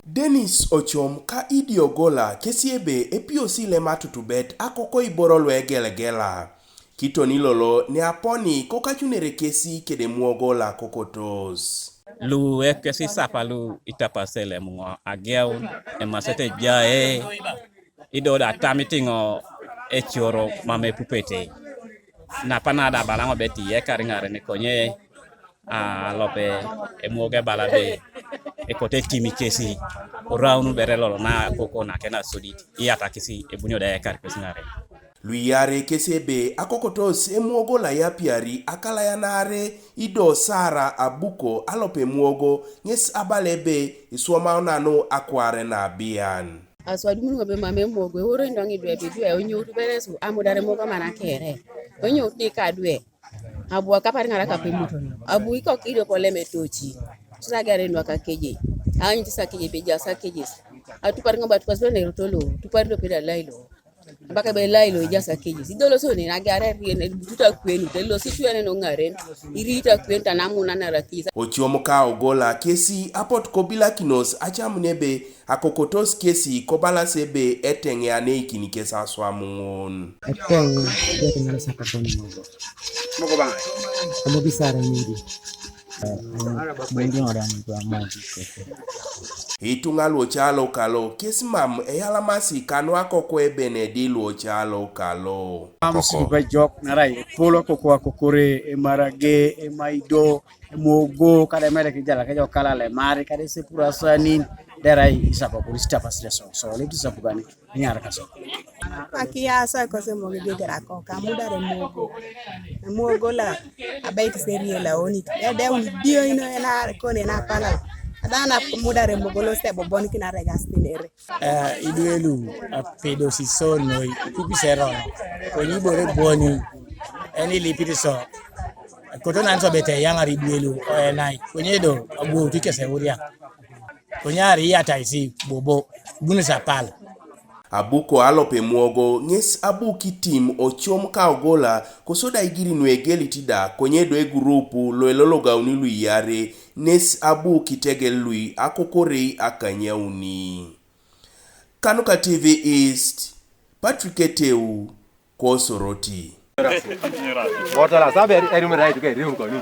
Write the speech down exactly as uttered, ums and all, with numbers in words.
Dennis Ochom ka Idi Ogola kesi ebe epiosi lema tutubet akoko iboro luegelegela. Kitoni lolo ne aponi kokacunere kesi kede muogo la kokotos. Lu ekesi sapa lu itapasele muŋo ageun emasete jae ido da tam itiŋo ecoro mama epupete. Napa na da balaŋo be ti yekar ŋaren konye a lope emuogo ebala be ekote etimi kesi oraun bere lolo na koko na kena sodit iyatakisi ebunio da yekar kesi ŋaren. Luiyare kesi ebe akokotos emuogo la yapiari akalayanare ido Sara Abuko alope emuogo ŋes abala ebe iswamau nanu akware na abian. Aswadumuni ŋobe mama emuogo eworo endoŋ idwe bidwe onyoutu beresu amudare emuogo mana kere onyoutu nikadwe. Abu akapar ŋara kape muto abu ikok ido kolem etoci. Tusagare nwa kakeje aany tisakeje beja sakejes. Atupar ŋobe atupas lo nerotolo tupar lo peda lailo. Mpaka be lailo ija sakejes idolosone nagare rien bututa kwenu telosi tuene no ŋaren. Irita kwen tanamuna narakisa. Ochom ka Ogola kesi apot kobilakinos acamun ebe akokotos kesi kobalas ebe eteŋeaneikin kes aswam ŋun. Eteŋ eteŋ ŋalas akakon mogo. Mogo baŋ. Komogisara nyiri. Ituŋa luocalo kalo kes mam eyalamasi kanu akoko ebenedi luocalo kalo. Mam sulupa jok narai epolo koko akokore emarage emaido emogo kada emere kijala kejo kalale mari kada esepura sanin. Derai isapa polisi tapasire so so letu sapugani. Inyara kaso. Akiasa kose mogi gegera koka mudare mogo. Mogo la abait serie la onit. Ya de un dio ino ena kone na pala. Adana mudare mogo lo se bobon kina regas tinere. Eh, iduelu apedo sisonoi kupiserono. Konyibore boni. Eni lipiti so. Koto nan so bete yaŋar iduelu oenai. Konyedo abuo tikese uria. Konyari yata isi bobo. Bunisa pal. Abuko alope muogo ŋes abu kitim Ochom ka Ogola kosodi aigiri nuegeliti da konye do egurupu luelologauni luiyare nes abu kitegel lui akokorei akanyauni. Kanuka T V East, Patrick Eteu, Kosoroti. Botala sabe eri mera itu ke rium koni.